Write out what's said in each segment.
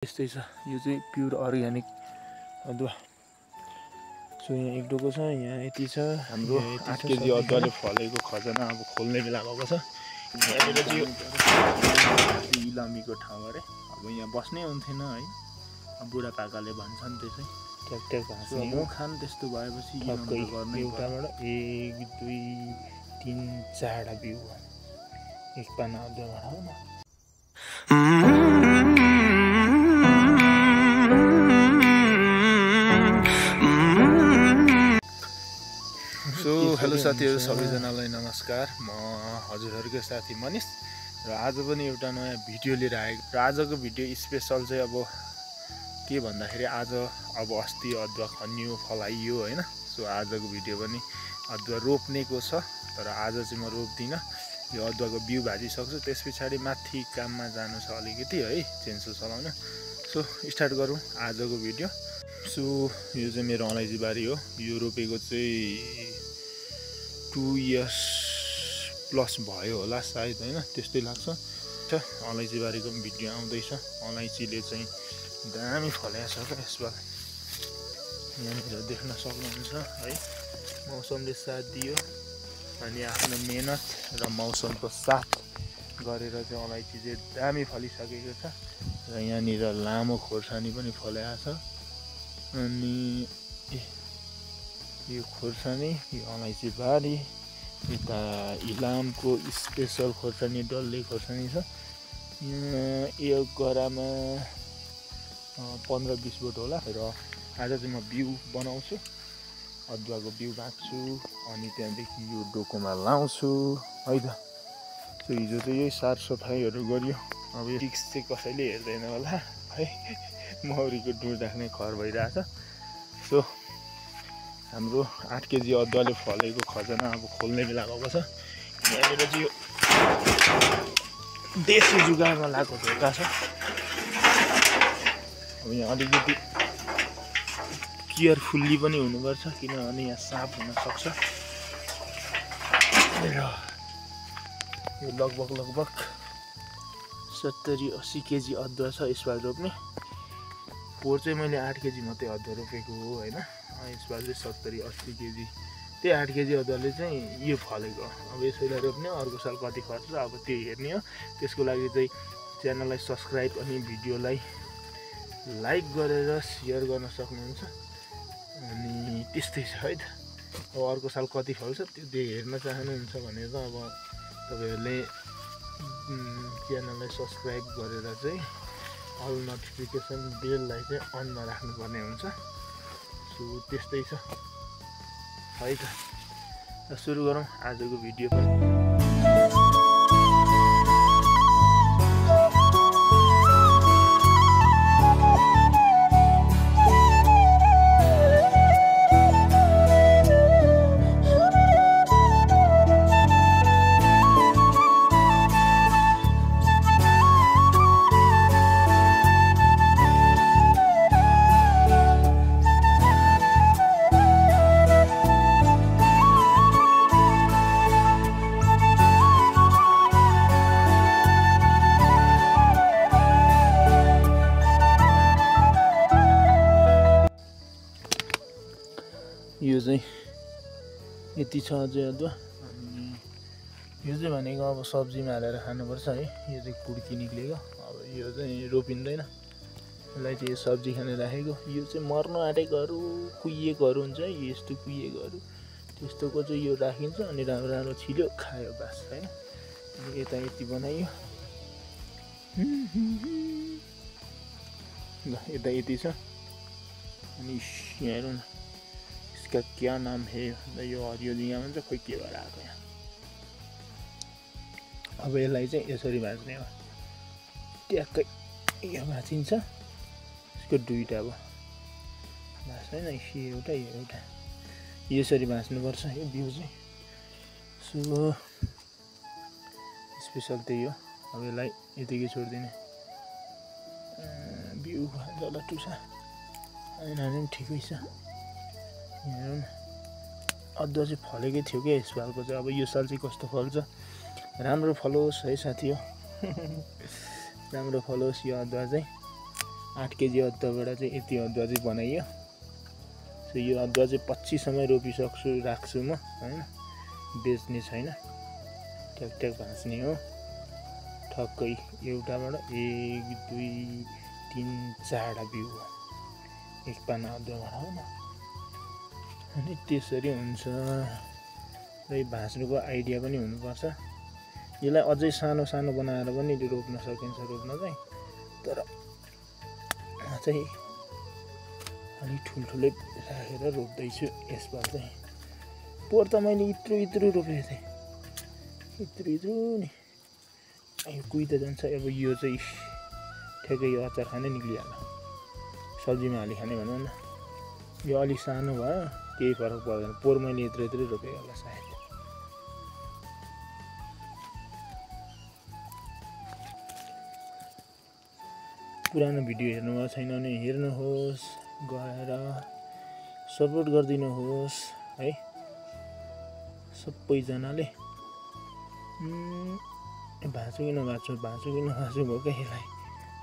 यस्तै छ यो चाहिँ प्योर अर्ग्यानिक अदुवा। सो यहाँ एक डोको छ, यहाँ यति छ। हाम्रो 8 केजी अदुवाले फलेको खजना अब खोल्ने बेला भएको छ। यहाँनिर चाहिँ इलामीको ठाउँ अरे, अब यहाँ बस्नै हुन्थेन है, बुढापाकाले भन्छन् त्यसै ट्याक ट्याक हाँस्ने हो। खान त्यस्तो भएपछि एउटाबाट 1 2 3 4वटा बिउ एक पाना अदुवाबाट हो न। सो हेलो साथीहरू सबैजनालाई नमस्कार। म हजुरहरूकै साथी मनिष र आज पनि एउटा नयाँ भिडियो लिएर आएको। र आजको भिडियो स्पेसल चाहिँ अब के भन्दाखेरि आज अब अस्ति अदुवा खनियो फलाइयो होइन। सो आजको भिडियो पनि अदुवा रोप्नेको छ, तर आज चाहिँ म रोप्दिनँ। यो अदुवाको बिउ भाजिसक्छु, त्यस पछाडि माथि काममा जानु छ अलिकति है, चेन्सो चलाउन। सो स्टार्ट गरौँ आजको भिडियो। सो यो चाहिँ मेरो अलैँची बारी हो। यो रोपेको चाहिँ 2 इयर्स प्लस भयो होला सायद होइन, त्यस्तै लाग्छ। अलैँची बारीको पनि भिडियो आउँदैछ। अलैँचीले चाहिँ दामी फलेको छ क्या यसबार, यहाँनिर देख्न सक्नुहुन्छ है। मौसमले साथ दियो अनि आफ्नो मेहनत र मौसमको साथ गरेर चाहिँ अलैँची चाहिँ दामी फलिसकेको छ। र यहाँनिर लामो खोर्सानी पनि फलेको छ। अनि यो खोर्सानी, यो अलैँची बारी, यता इलामको स्पेसल खोर्सानी, डल्ले खोर्सानी छ। यो गरामा 15-20 बोट होला। र आज चाहिँ म बिउ बनाउँछु, अदुवाको बिउ भाग्छु, अनि त्यहाँदेखि यो डोकोमा लाउँछु है त। सो हिजो चाहिँ यही साफसफाइहरू गरियो। अब यो टिक्स चाहिँ कसैले हेर्दैन होला है, मौरीको डुँड राख्ने घर भइरहेछ। सो हाम्रो 8 केजी अदुवाले फलेको खजना अब खोल्ने बेला भएको छ। यहाँनिर चाहिँ यो देशी जुगाडमा लगाएको धोका छ। अब यहाँ अलिकति केयरफुल्ली पनि हुनुपर्छ, किनभने यहाँ साँप हुनसक्छ। र यो लगभग 70-80 केजी अदुवा छ यसपाल रोप्ने। पोहोर चाहिँ मैले 8 केजी मात्रै अदुवा रोपेको हो होइन। यसपाल चाहिँ 70-80 केजी, त्यही 8 केजी अदुवाले चाहिँ यो फलेको। अब यसैलाई रोप्ने, अर्को साल कति खर्च अब त्यो हेर्ने हो। त्यसको लागि चाहिँ च्यानललाई सब्सक्राइब अनि भिडियोलाई लाइक गरेर सेयर गर्न सक्नुहुन्छ। अनि त्यस्तै छ है त। अब अर्को साल कति फल्छ त्यो हेर्न चाहनुहुन्छ भने त अब तपाईँहरूले च्यानललाई सब्सक्राइब गरेर चाहिँ अल नोटिफिकेसन बेललाई चाहिँ अनमा राख्नुपर्ने हुन्छ। सो त्यस्तै छ है त। सुरु गरौँ आजको भिडियो पनि। यो चाहिँ यति छ अझै अदुवा। अनि यो चाहिँ भनेको अब सब्जीमा हालेर खानुपर्छ है। यो चाहिँ पुड्की निक्लेको, अब यो चाहिँ रोपिँदैन। यसलाई चाहिँ सब्जी खाने राखेको। यो चाहिँ मर्नु आँटेकोहरू, कुहिएकोहरू हुन्छ है, यस्तो कुहिएकोहरू त्यस्तोको चाहिँ यो राखिन्छ। अनि राम्रो राम्रो छिल्यो खायो बास होइन। यता यति बनाइयो ल, यता यति छ। अनि यहाँ हेरौँ न, इसका क्या नाम है, यो हरियो दिया भन्छ, खोइ के भएर आएको यहाँ। अब यसलाई चाहिँ यसरी भाज्ने हो, ट्याक्कै यो भाँचिन्छ। यसको दुईवटा अब भाँच्दैन, एउटा यो एउटा यसरी भाँच्नुपर्छ यो बिउ चाहिँ। सो स्पेसल त्यही हो। अब यसलाई यतिकै छोडिदिने, बिउ खान्छ होला टुसा, आइना पनि ठिकै छ। हेरौँ न, अदुवा चाहिँ फलेकै थियो क्या यसपालको चाहिँ। अब यो साल चाहिँ कस्तो फल्छ, राम्रो फलोस् है साथी हो। राम्रो फलोस् यो अदुवा चाहिँ। 8 केजी अदुवाबाट चाहिँ यति अदुवा चाहिँ बनाइयो। सो यो अदुवा चाहिँ 25 सम्म रोपिसक्छु राख्छु म हैन, बेच्ने छैन, ट्याक भाँच्ने हो। ठक्कै एउटाबाट 1 2 3 4 बिउ हो एक पाना अदुवाबाट हो न। अनि त्यसरी हुन्छ। र यो भाँच्नुको आइडिया पनि हुनुपर्छ। यसलाई अझै सानो सानो बनाएर पनि रोप्न सकिन्छ, रोप्न चाहिँ। तर म चाहिँ अलिक ठुल्ठुलै राखेर रोप्दैछु यसपाल चाहिँ। पोहोर त मैले इत्रु रोपेको थिएँ, इत्रु नि। यो कुहि त जान्छ। अब यो चाहिँ ठ्याक्कै यो अचार खानै निक्लिहाल्यो, सब्जीमा हाली खाने भनौँ न। यो अलिक सानो भयो, केही फरक पर्दैन। पोहोर मैले यत्रो रोपेको होला सायद। पुरानो भिडियो हेर्नुभएको छैन भने हेर्नुहोस्, गएर सपोर्ट गरिदिनुहोस् है सबैजनाले। भाँचो कि नभाँचो भयो क्या यसलाई,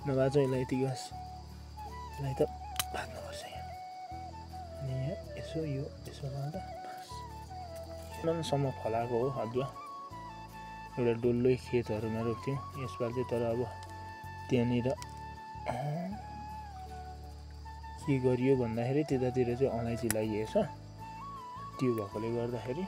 नभाँचो यसलाई यति गस, यसलाई त भाँच्नुपर्छ यहाँ। अनि यहाँ यसो यो यसो गर्दा सम्म फलाएको हो अदुवा। एउटा डल्लै खेतहरूमा रोप्थ्यौँ यसपाल चाहिँ। तर अब त्यहाँनिर के गरियो भन्दाखेरि त्यतातिर चाहिँ अलैँची लगाइएको छ, त्यो भएकोले गर्दाखेरि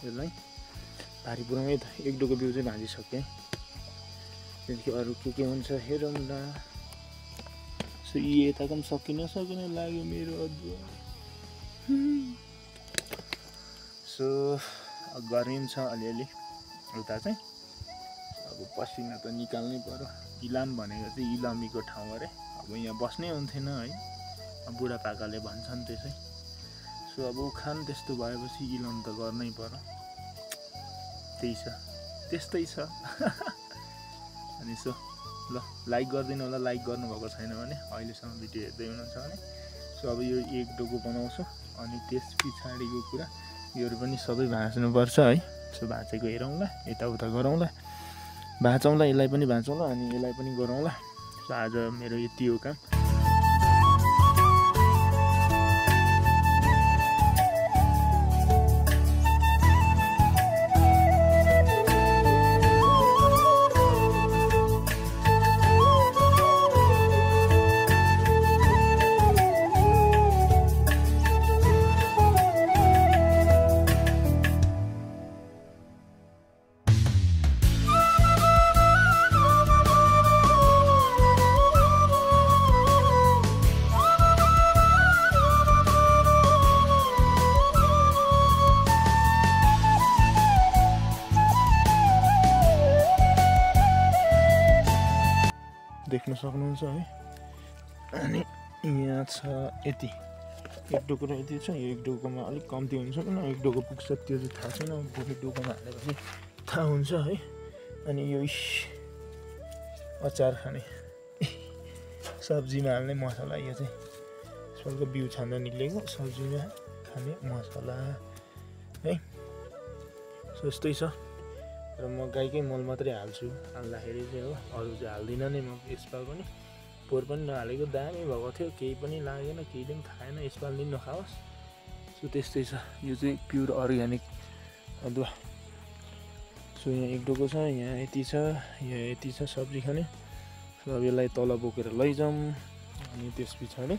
यसलाई भारी पुऱ्याउँ त। 1 डोको बिउ चाहिँ भाँचिसकेँ। त्यहाँदेखि अरू के हुन्छ हेरौँला। सो यताको पनि सकिन लाग्यो मेरो अदुवा। सो गरिन्छ अलिअलि उता चाहिँ। अब पसिना त निकाल्नै पर्यो। इलाम भनेको चाहिँ इलामीको ठाउँ अरे। अब यहाँ बस्नै हुन्थेन है, बुढापाकाले भन्छन् त्यसै। सो अब उखान त्यस्तो भएपछि इलाम त गर्नै पर्यो। त्यस्तै छ। अनि सो ल लाइक गरिदिनु होला, लाइक गर्नुभएको छैन भने, अहिलेसम्म भिडियो हेर्दै हुनुहुन्छ भने। सो अब यो 1 डोको बनाउँछु। अनि त्यस पछाडिको कुरा योहरू पनि सबै भाँच्नुपर्छ है। सो भाँचेको हेरौँला, यताउता गरौँला, भाँचौँला, यसलाई पनि भाँचौँला अनि यसलाई पनि गरौँला। सो आज मेरो यति हो काम। देख्न सक्नुहुन्छ है। अनि यहाँ छ यति 1 डोको र यति छ। यो 1 डोकोमा अलिक कम्ती हुन्छ किन 1 डोको पुग्छ त्यो चाहिँ थाहा छैन। 1 डोकोमा हालेपछि थाहा हुन्छ है। अनि यो अचार खाने सब्जीमा हाल्ने मसला, यो चाहिँ यसपालको बिउ छान्दा निक्लेको सब्जीमा खाने मसला है। सो यस्तै छ। र म गाईकै मल मात्रै हाल्छु हाल्दाखेरि चाहिँ हो, अरू चाहिँ हाल्दिनँ नै म यसपाल पनि। पोहोर पनि नहालेको दामी भएको थियो, केही पनि लागेन, केहीले पनि खाएन। यसपाल पनि नखाओस्। सो त्यस्तै छ। यो चाहिँ प्योर अर्ग्यानिक अदुवा। सो यहाँ 1 डोको छ, यहाँ यति छ, यहाँ यति छ सब्जी खाने। सो अब यसलाई तल बोकेर लैजाउँ। अनि त्यस पछाडि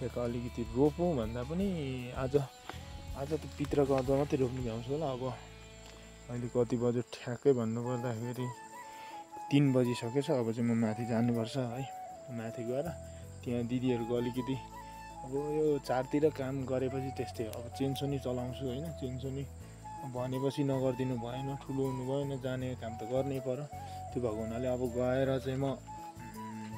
ट्याक्क अलिकति रोपौँ भन्दा पनि आज त पित्रको अदुवा मात्रै रोप्नु भ्याउँछु होला। अब अहिले कति बज्यो ठ्याक्कै भन्नुपर्दाखेरि 3 बजिसकेछ। अब चाहिँ म माथि जानुपर्छ है। माथि गएर त्यहाँ दिदीहरूको अलिकति अब यो चारतिर काम गरेपछि त्यस्तै अब चेन्सोनी चलाउँछु होइन। चेन्सोनी भनेपछि नगरिदिनु भएन, ठुलो हुनु भएन, जाने काम त गर्नै पर्यो। त्यो भएको हुनाले अब गएर चाहिँ म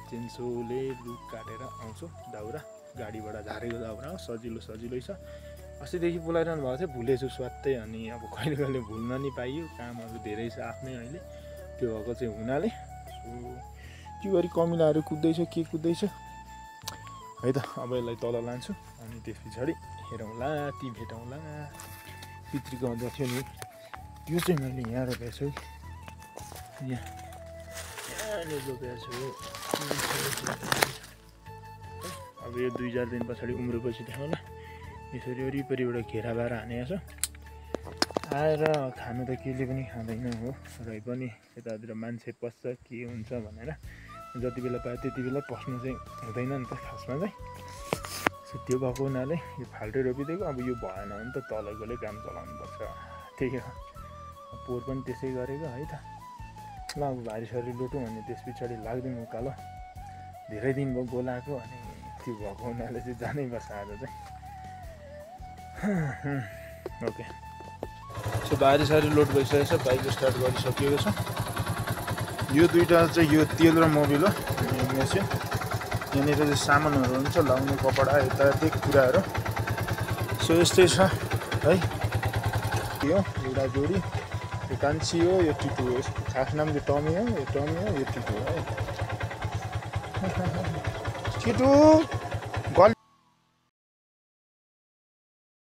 चेन्सोले रुख काटेर आउँछु। दाउरा गाडीबाट झारेको दाउरा हो, सजिलो छ। अस्तिदेखि बोलाइरहनु भएको थियो, भुलेछु स्वात्तै। अनि अब कहिले कहिले भुल्न नि पाइयो, कामहरू धेरै छ आफ्नै अहिले। त्यो भएको चाहिँ हुनाले त्यो गरी कमिलाहरू कुद्दैछ, के कुद्दैछ है त। अब यसलाई तल लान्छु अनि त्यस पछाडि हेरौँला, ती भेटौँला। पितृको अदुवा थियो नि, यो चाहिँ मैले यहाँ रोपेको छु, यहाँनिर रोपेको छु। अब यो 2-4 दिन पछाडि उम्रेपछि देखाउँला। यसरी वरिपरिबाट घेरा बाएर हानेको छ। आएर खानु त केले पनि खाँदैन हो, रै पनि यतातिर मान्छे पस्छ के हुन्छ भनेर जति बेला पायो त्यति बेला पस्नु चाहिँ हुँदैन नि त खासमा चाहिँ। त्यो भएको हुनाले यो फाल्टै रोपिदिएको। अब यो भएन भने त तलैकोले काम चलाउनुपर्छ, त्यही हो। पोहोर पनि त्यसै गरेको है त। ल अब भारीसारी लुटौँ अनि त्यस पछाडि लाग्दैन उकालो। धेरै दिन भयो बोलाएको, अनि त्यो भएको हुनाले चाहिँ जानै पर्छ आज चाहिँ। ओके, सो भारीसारी लोड भइसकेको छ, बाइक स्टार्ट गरिसकिएको छ। यो दुईवटा चाहिँ यो तेल र मोबिल हो, मेसिन। यहाँनिर चाहिँ सामानहरू हुन्छ, लाउने कपडा यतायति कुराहरू। सो यस्तै छ है। यो एउटा जोडी, यो कान्छी हो, यो टिटु हो। यसको खास नाम चाहिँ टमी हो, यो टिटु हो है। टिटु